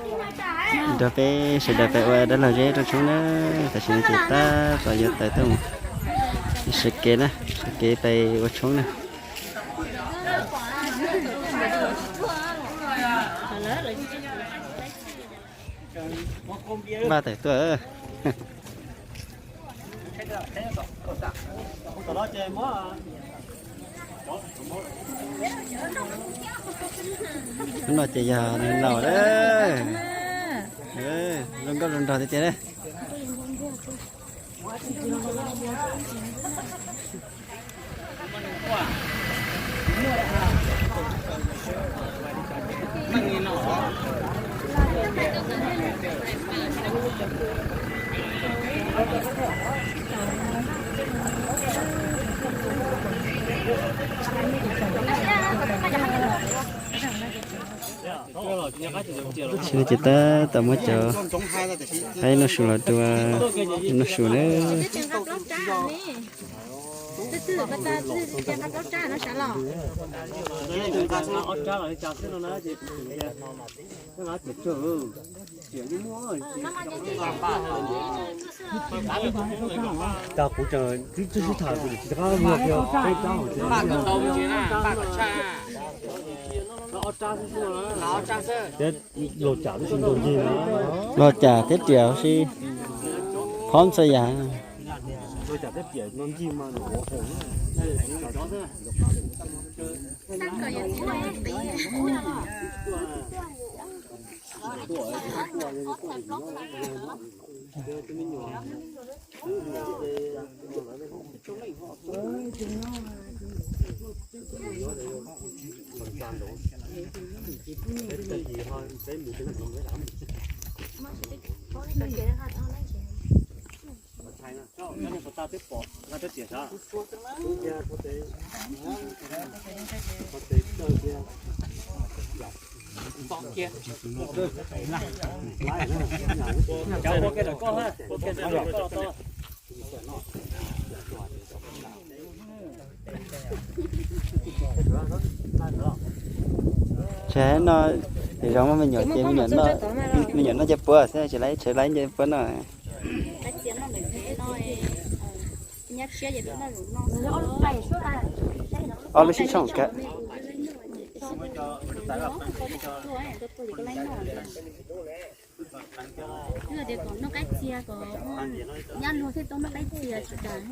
Nrog peb sawv daws pais ua dab laug zeb rau tshoob na. Tam sim no ces tab tom yuav tawm tuaj mus sawv kev na, sawv kev pais ua tshoob na. Npaj tawm tuaj. Hnub no ces yog neeg laus lawm. Zoo nkauj zoo nraug tiag tiag na. Tam sim no ces tab tom muab cov qaib noj su los dua, noj su na. Kuv tseem twb sib tham, kuv tsis rov qab luag kiag peb rab hauv tsev. Los cas thiab riam si, phob ntxhua yam. Tsev no, ces zoo muaj me nyuam ces me nyuam noj ncej puab xwb, tsis laib tsev laib ncej puab noj. Ob lub sib tshooj kawg. Noj qaib txia kom nyab luag thiaj tau noj qaib txia tsis tas.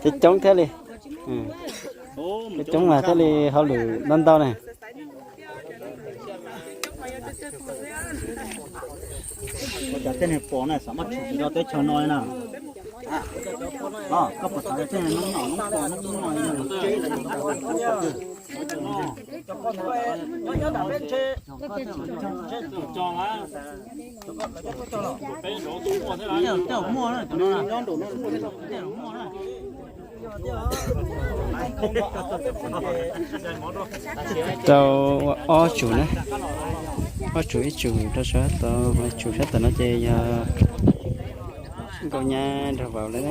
Coob coob thiab li. Coob coob mas thiaj li hauj lwm ntau ntau na. Ua cas tej neeg pom na xav muab tshwm sim rau teb chaws no na. Koj puas xav tias tej neeg no noob pom noob no li? Tej muaj na, tej muaj na. Rau ob tsum na, ob tsum ib tsum rau sab tod, tsum sab tom no ces yog nkauj nyab nrog vauv lawm.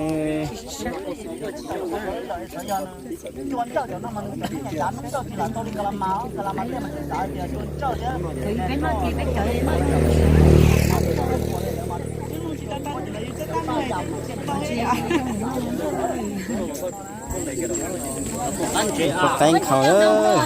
Qeeb khaus lawm.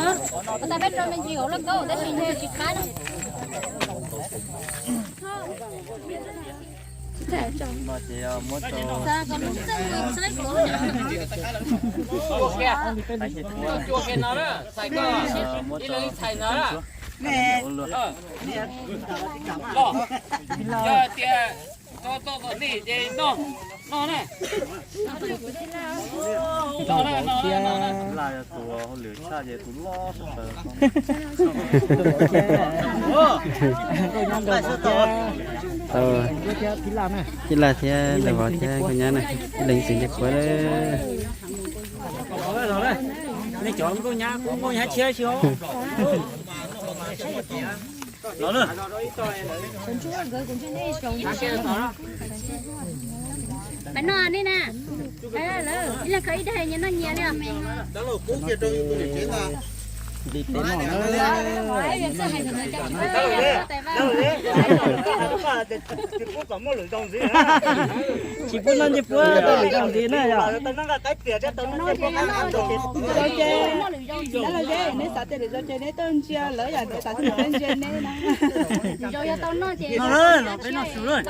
Yog tias Tso txoj kom nej ces noj, noj na. Noj na, noj na. Laj yog tus hauj lwm tshaj ces tus loj sab plaws. Tau, tij laj thiab ntawd vauv thiab nkauj nyab na, leej twg nce puab lawm. Nej cov nkauj nyab, kuv nkauj nyab tshiab xwb. Pab noj nej na. Ib leeg khaws ib daim nyias noj nyias li. Tsis pub noj ncej puab tau lwm zaus ntxiv na yog. Noj ces, neb xav tias lwm zaus ces neb tuaj ntsia lawv yom, neb xav tias lawv ntsia neb na. Lwm zaus yog tau noj ces, peb noj su lawm.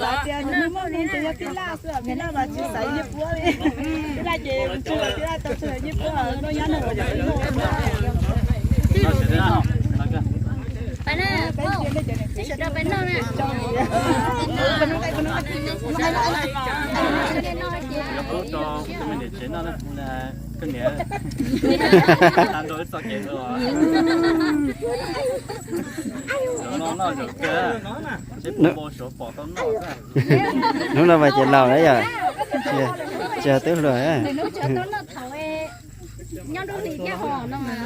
Xav tias nws muaj nqis ces yog tij laj xwb, tij laj mas tsis xaiv ncej puab li. Tij laj ces tsis xaiv ncej puab, nkauj nyab no. Pab na, peb sawv daws pab noj na. Yuav pub rau tus me niam tsev noj na, koj niam, tag nrho wb txoj kev los. Noj noj zaum kawg, seb puas npau suav pom tau noj. Hnub no mas ces laus lawm yom, tsis yog twb hluas. Nyob nruab hlis thiab hos no mas.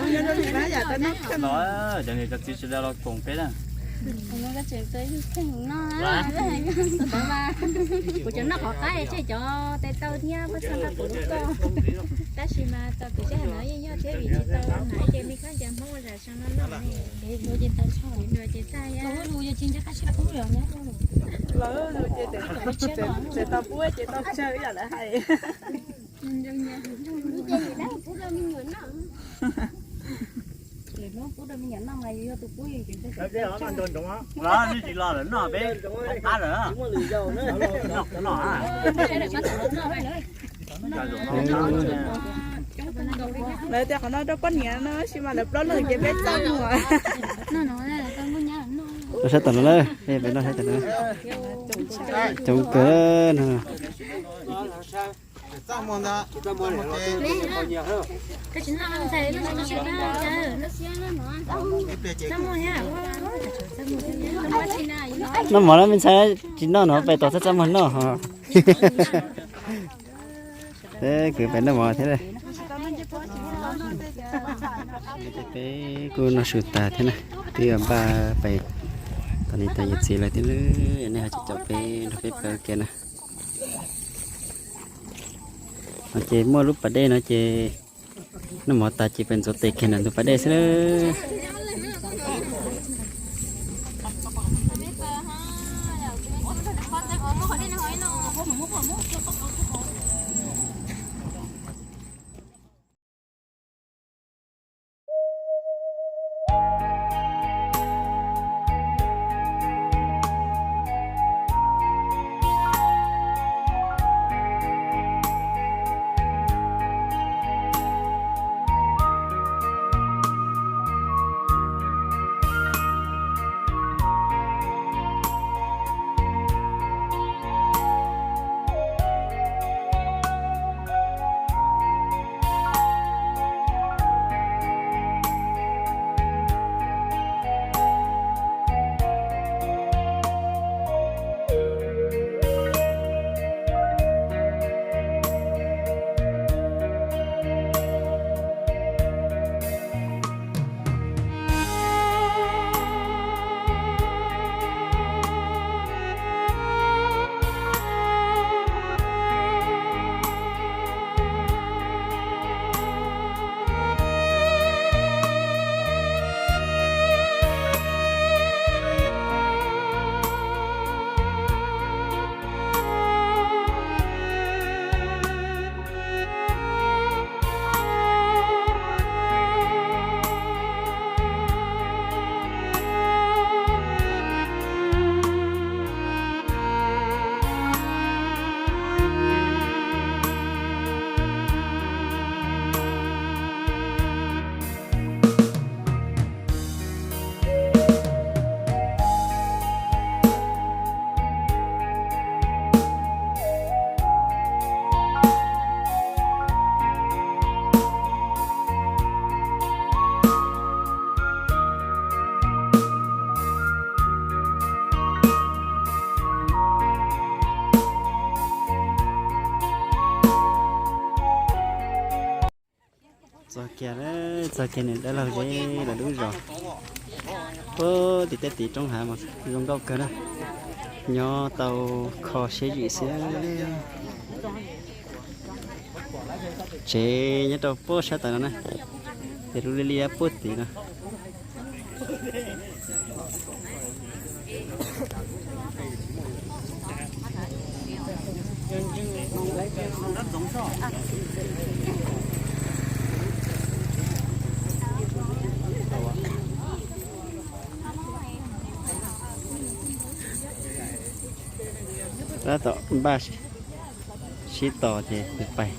Los, cov niam cov txiv sawv daws los koom peb na. Kuv cov noj qhov qaib tseg cov tes taw thiab pab txog nqa kuv lub koj. Tab sis mas txog kev sij hawm no yeej yog thiab vim tsis tau hnav ib ce me khaub ncaws Hmoob ua zam zoo no noj ne. Kev hluas ces tag, kev hluas ces tag. Los ces tau pub ces tau tsawg ib yam lawv hais. Los nej tsis los lawm noj peb qab lawm. Noj, noj. Lawv tias qhov no rau poj niam no tab sis mas lawv plaub leeg ces peb txaj muag. Noj sab tom no na, peb noj sab tom no. Coob kawg no. Noj mov lawm me ntxhais, tsis noj no peb tos txaj txaj muag noj ho. Peb kwv peb noj mov thiab. Peb kuj noj su tas thiab na, twb npaj pais tom niam tais yawm txiv lawm thiab, nej ho tsis caum peb nrog peb plaub kiag na. No ces muaj lub pas dej no ces noj mov tas ces peb ntxuav tes kiag ntawm ntug pas dej xwb. Txog kiag, txog kiag niam dab laug Zeb lawv lub zos. Puag tim tej tim roob hav mas zoo nkauj kawg na. Nyob tau kho siab zim xwb. Tsev nyob rau puag sab tod no na, ces lub liaj liaj puag tid no. Tab tom npaj sib tos ces pais.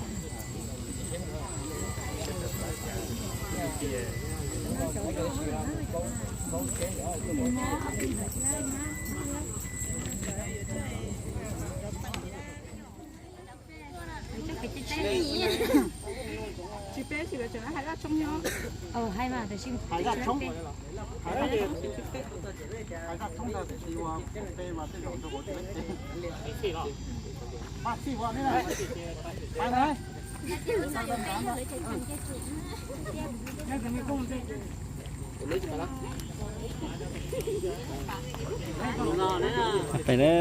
Pais lawm.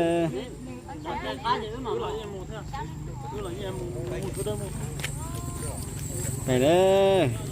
Pais lawm.